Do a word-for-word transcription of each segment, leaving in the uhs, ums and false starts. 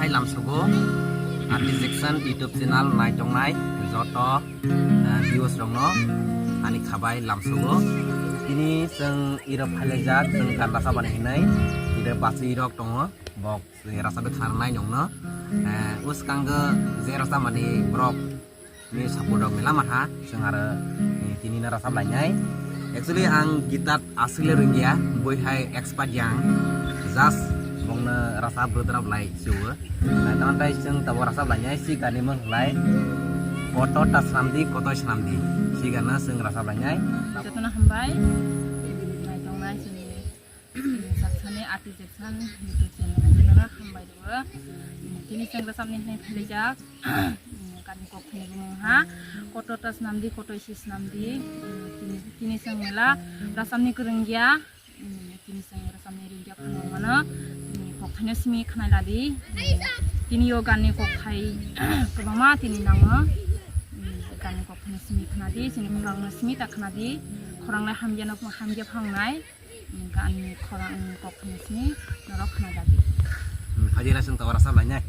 Lamsogo, Artist Jackson YouTube channel naitongnai joto, eh, viewers rokno ani khabai lamsogo. Tini chwng iro phailaijak, chwng ganda sabani hinwi, iro bachwi rok tongo, bok rasa bwkha rwnai nongno. Eh, uskango je rasa mani borok ni support rok mela maha, chwng aro, eh, tini no rasa blainai. Actually, ang guitar aswk le rwngya, boi hai expert yang, just bongno rasa bwdra blai siwo. Nai tamo tai chwng tabo rasa blainai, si gani mung lai, koto ta swnamdi, koto swnamdi, si gana chwng rasa blainai. Jotono hambai, naitongnai chini Jackson ni Artist Jackson YouTube channel ni jotono hambai rwo. Tini chwng rwchapni hinwi phailaijak. Gani kok thani bumung ha. Koto ta swnamdi, koto si swnamdi. Tini, tini chwng mela rwchapni kwrwngya. Tini chwng rwchapni rwngya phano mano. Kok thani simi khna ladi. Tini yo gani kok thai kwbangma tini nango. Gani kok thani simi khna di, chini khorang no simi ta khna di. Khorang lai hamya no hamya phangnai. Gani khorang kok thani simi norok khna ladi. Hmm, hajira sung tawara sa lainai.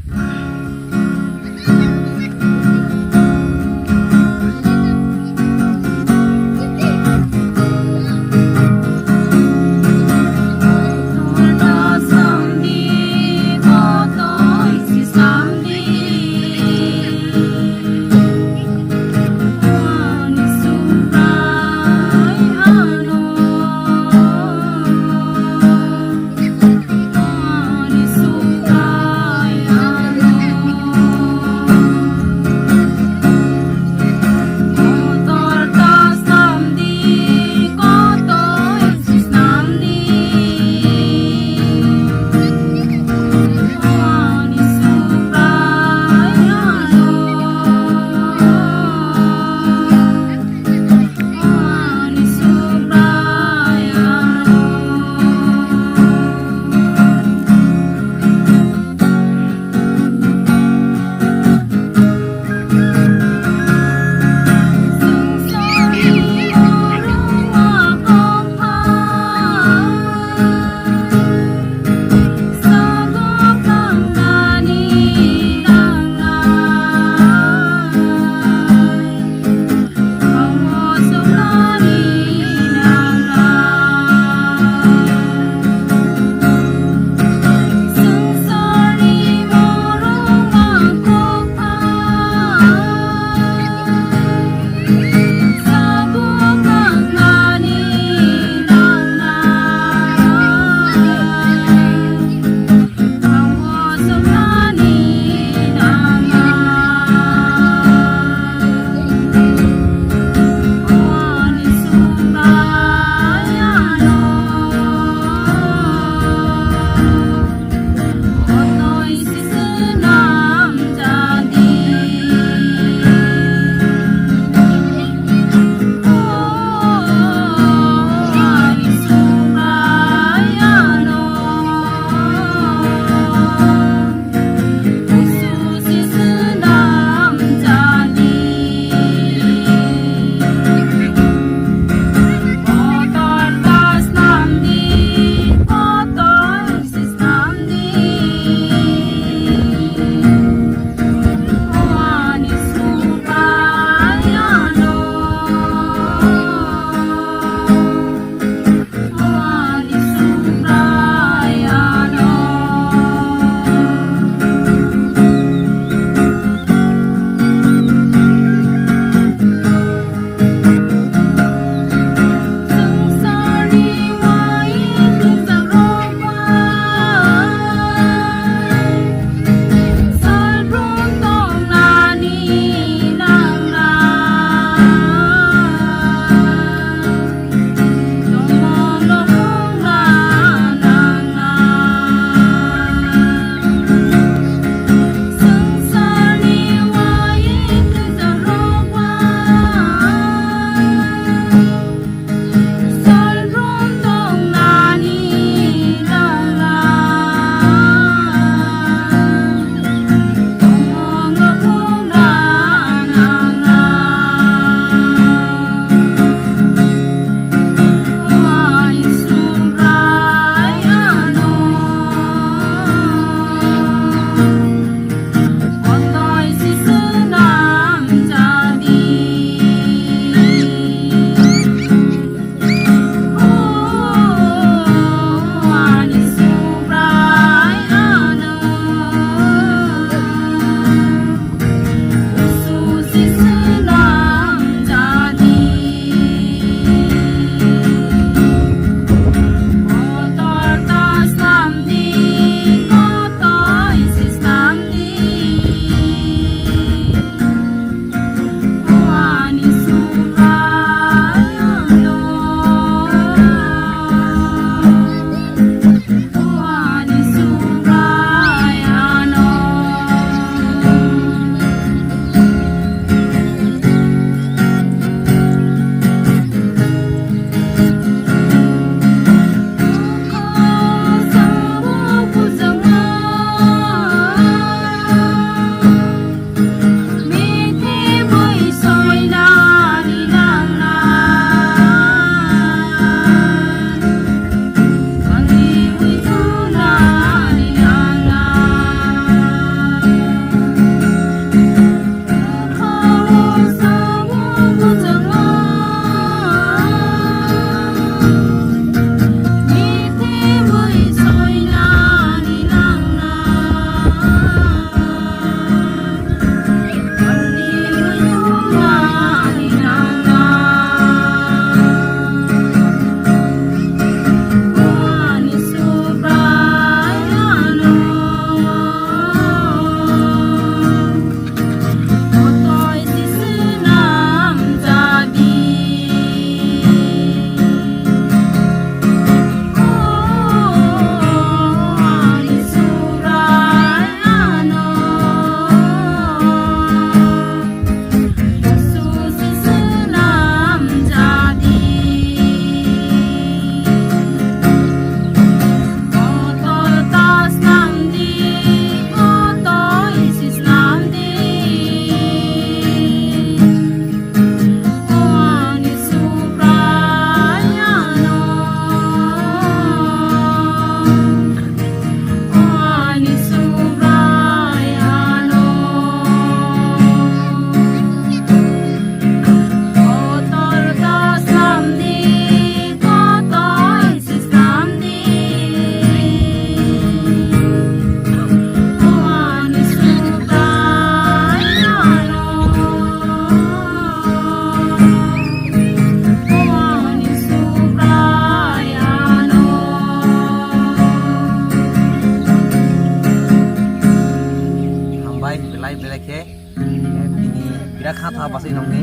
Hai belai khe, eh, bini birak kha tha basai nokni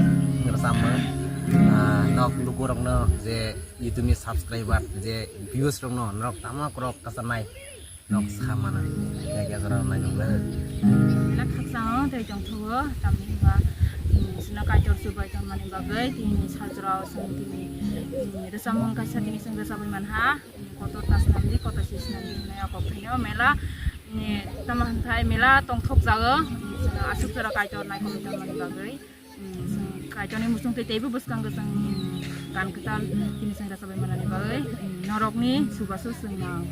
rwchapmung. Ah, nok lukurokno je YouTube ni subscriber, je views rokno norok tamo kwrwk kwcharnai nok sa mano. Belai khe jora nai nokna. Belai khakchangno tei tongthogo, tamni hwnba, mm, chwngno Kaitor chubai tongmani bagwi, tini sajrao chwng tini, mm, rwchapmung kaisa tini chwng rwchapwi manha. Kotor ta swnamdi, kotor si swnamdi hwnwi o kok thaino mela, ni, tamo hwnthai mela tongthok jago, chwng aswk jora Kaitor naikolwi tongmani bagwi, mm, chwng Kaitorni muchungtwi teibo bwskango chwng, mm, gan kwtal tini chwng rwchapwi manani bagwi, mm, norokni chubachu chwng nang.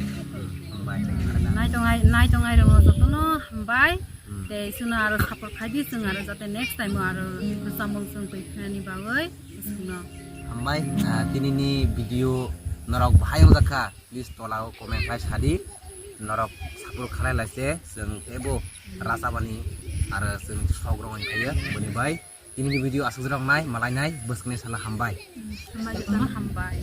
Hambai, thank you, Arda. Naitongnai, naitongnai rokno jotono hambai. Hmm. Tei chwngno aro support khaidi, chwng aro jate next time o aro rwchapmung chwng twi phainani bagwi chwngno. Hambai, ah, tinini video norok bahai wngjak kha. Please tola o comment khai sadi, norok support khalai lai se, chwng teibo rwchapani aro chwng sok rwngwi phaiyo, boni bai. Tinini video aswk rok nai, malai nai, bwskangni salo hambai. Hambai, hambai.